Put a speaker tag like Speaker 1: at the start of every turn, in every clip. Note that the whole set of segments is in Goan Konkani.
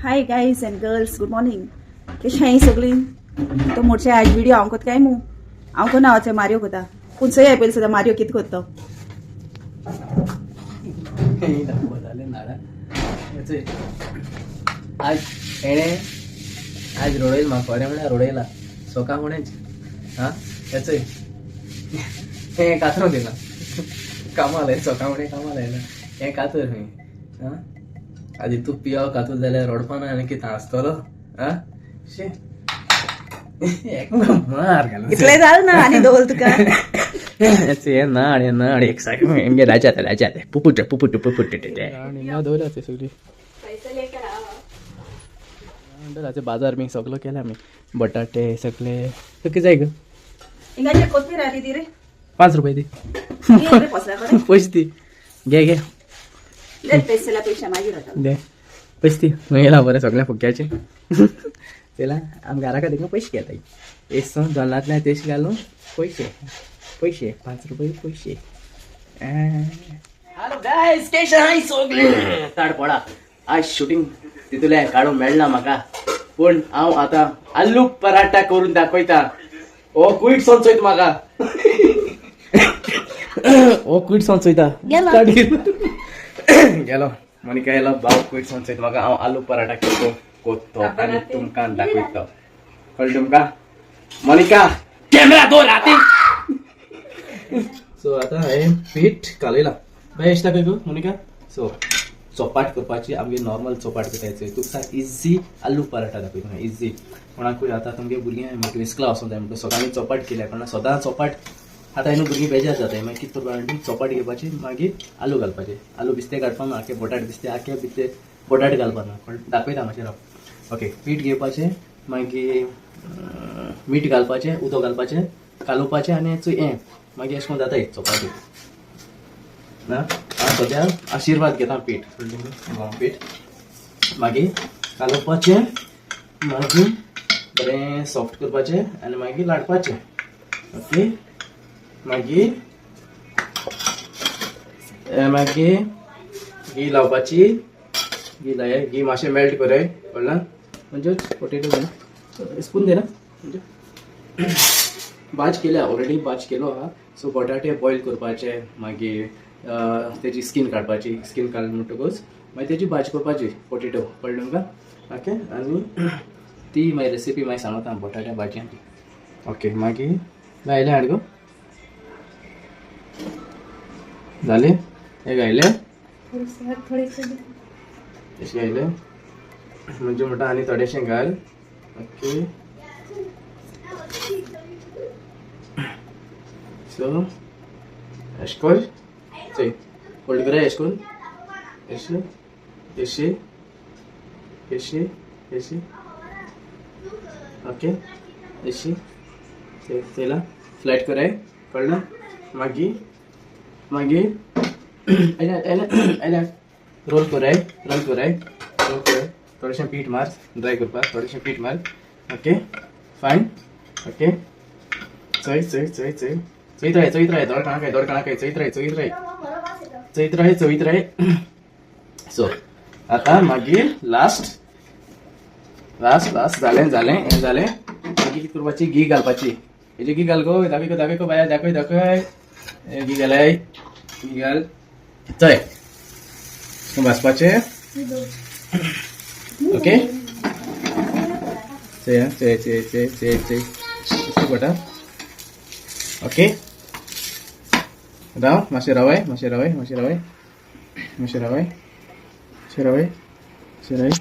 Speaker 1: Hi guys and girls, good morning. कशें आहाय सगळीं? तो मोडचे आज व्हिडिओ हांव कोत काय मू हांव कोण हांव मारियो कोता, पूण सय पयलीं सदां मारियो कितें कोत्तो.
Speaker 2: आज एणे आज रडयल म्हाका, खरें म्हळ्यार रडयला सोका म्हणेच. हा हेचय हें कातरूं दिलां कामां लाय सोका म्हणे कामां लायला हें कातर खंय. हा आदी तूं पियो कातूर जाल्यार रडपाना आनी कितें हांसतलो. हा शी एक मार घालून
Speaker 1: इतलें जालें ना आनी दवर तुका.
Speaker 2: हें नाड हें नाड एक सारकें राजा राजा पुपुट पुपुट पुपुट दवरल्या ते सगळी म्हणटा बाजार मी सगळो केला मी बटाटे सगळे. तुका जाय ग?
Speaker 1: हिंगाचेर कोथमीर आली ती रे.
Speaker 2: 5 रुपये दी.
Speaker 1: ये रे पोसला कडेन.
Speaker 2: पयशे दी, घे घे.
Speaker 1: ले पेसला पेक्षा मागीर वता.
Speaker 2: दे पयशे दी. खंय येयला बरें सगळें फुक्याचें चला आम घरा खातीर पयशे घेताय. एस दोनांतल्यान तेश घालून पयशे पयशे 5 रुपये पयशे. हॅलो गायज, केशे हाय सगळे? ताड पडा. आज शुटींग तितूंतल्यान काडूंक मेळना म्हाका, पूण हांव आतां आलू पराठा करून दाखयता. हो क्वीट सोंचयत म्हाका, हो क्वीट सोंचयता. गेलो मोनिका येयलो भाव क्वीट सोंचयत म्हाका. हांव आलू पराठा करतो कोत्तो आनी तुमकां दाखयतो. कळ्ळें तुमकां? मोनिका कॅमेरा दोन हाती. सो आतां हांवें पीठ कालयलां. बाय एश दाखय गो मोनिका. सो चोपाट करपाची आमगे नॉर्मल चोपाट करताय. तुका इजी आलू पराठा दाखयता इजी. कोणाकूय आतां तुमगे भुरगीं म्हणटा इस्कला वचोंक जाय म्हणटा सदांच चोपाट केल्या कारण सदां चोपाट आतां न्हू भुरगीं बेजार जाताय. मागीर कितें करपा, चोपाट घेवपाची मागीर आलू घालपाचे. आलू बिस्ते काडपा ना, आखे बटाट बिस्ते आखे बिस्ते बटाट घालपा ना. दाखयता मातशें राव. ओके, पीठ घेवपाचें, मागीर मीठ घालपाचें, उदक घालपाचें, कालोवपाचें आनी हें मागीर अशें करून जाता चपाती ना. हांव सद्या आशिर्वाद घेता पीठ, गंव पीठ मागीर कालोवपाचें, मागीर बरें सॉफ्ट करपाचें आनी मागीर लाटपाचें. ओके, मागीर मागीर घी लावपाची. घी लाय, घी मातशें मेल्ट करय. कळ्ळें? म्हणजे पोटेटो जाणा स्पून दिना. म्हणजे भाज केल्या ऑलरेडी, भाज केलो आहा. सो बटाटे बॉयल करपाचे, मागीर तेजी स्कीन काडपाची. स्कीन काडली म्हणटकूच मागीर तेजी भाजी करपाची पोटेटो. कळ्ळें तुमकां? ओके, आनी ती मागीर रेसिपी मागीर सांगता बटाट्या भाजयेची. ओके, मागीर गायलें हाड गो. जालें हें गायलें अशें गायलें म्हणजे म्हणटा आनी थोडेशें घाल. ओके, सो अशें कर, चोय फोल्ड कराय अशें करून, अशें अशें अशें अशें. ओके, अशी चोयला फ्लॅट कराय. कळ्ळें? मागीर मागीर आयल्या रोल कराय, रोल कराय, रोल कराय. थोडेशें पीठ मार ड्राय करपाक, थोडेशें पीठ मार. Okay fine. ओके, चोय चोय चोय चोय चोयत राय, चोयत राय, दोड काणाक दोड काणाक चोयत राय, चोयत राय, चोयत राय, चोयत राय. सो आतां मागीर लास्ट लास्ट लास्ट जालें जालें हें जालें. मागीर कितें करपाची, घी घालपाची. हेजे घी घाल गो. दाखय गो, दाखय गो बाया, दाखय दाखय. घी घालाय, घी घाल. चय भाजपाचें. ओके, चय चय चय चय चय चय पडटा. ओके, राव मातशें रावाय, मातशें रावाय, मातशें रावाय, मातशें रावाय, मातशें रावाय, मातशें रावाय.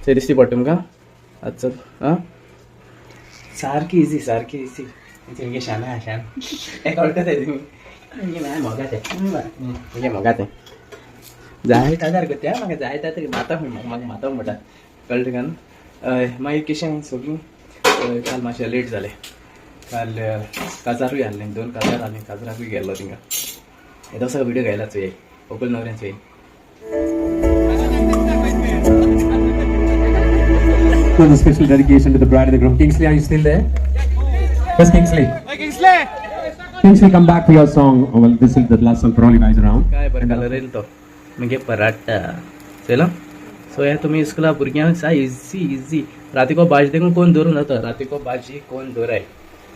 Speaker 2: चय दिसती पडटा तुमकां आतां. आं सारकी इजी, सारकी इजी. तुमगे शान आहा शान हें कळटा तुमी. तुमगे मोगा तें, तुमगे मोगा तें जाय ताजार करता म्हाका जाय ताजार माता म्हाका माता म्हणटा. कळ्ळें तुका? हय, मागीर कशें सगळीं. काल मातशें लेट जालें. काल काजारूय आहलें, 2 काजार आहलें, काजराकूय गेल्लो थिंगा. येदोसो व्हिडिओ घायला चोय व्हंकल न्हवऱ्यान चोय.
Speaker 3: For the special dedication to the bride and the groom. Kingsley, are you still there? Yes, Kingsley.
Speaker 2: Hey, Kingsley!
Speaker 3: Kingsley, come back for your song. Oh, well, this is the last song for all you guys around.
Speaker 2: काय बरं कलर येईल तो म्हणजे पराठा. चला. सो हे तुमी इस्कुला भुरग्यांक सा इजी इजी. रातीको भाजी देखून कोण दवरून जाता, रातीको भाजी कोण दवराय,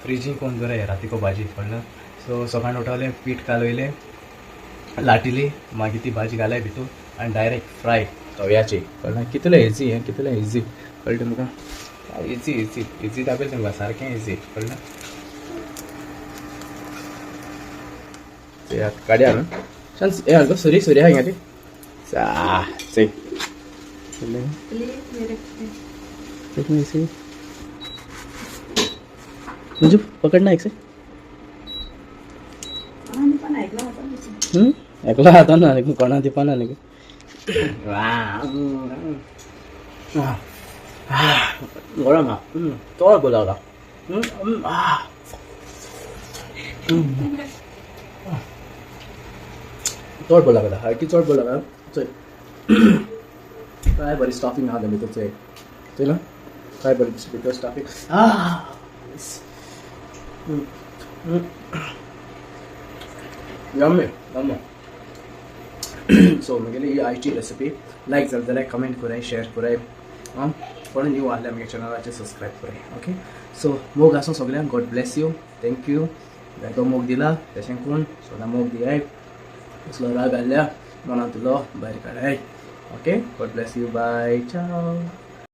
Speaker 2: फ्रिजीन कोण दवराय रातीको भाजी, कळ्ळें? सो सकाळीं उठवलें, पीठ कालयलें, लाटिली, मागीर ती भाजी घालाय भितूर आनी डायरेक्ट फ्राय तव्याची, कळ्ळें? कितलें इजी हें, कितलें इजी, कळ्ळें तुमकां? इजी इजी इजी दाखयलें तुमकां, सारकें इजी, कळ्ळें? काडया न्हू हे हाड गो, सुरी सुरी आहा हिंगा ती चय. मुझे पकडना एक से.
Speaker 1: पण ऐकलं होतं.
Speaker 2: एकलो हातान ना न्ही, कोणा दिवपा ना न्ही. गरम आहा, चड बरो लागला. चड बरो लागला, सारकी चड बरो लागला. चोय काय बरी स्टफिंग आहा भितर, चोय चोय ना काय बरी भितर स्टफिंग. Yummy yummy. सो म्हगेली ही आयची रेसिपी लायक जाली जाल्यार कमेंट कराय, शेअर कराय, आं कोण न्यू आहले आमगे चॅनलाचेर सबस्क्रायब कराय. ओके, सो मोग आसूं सगल्यांक. God bless you, thank you. जायतो मोग दिला तशें कोण सदां मोग दियाय, असलो राग आहल्या मनांतलो भायर काडाय. Okay, God bless you, bye, ciao.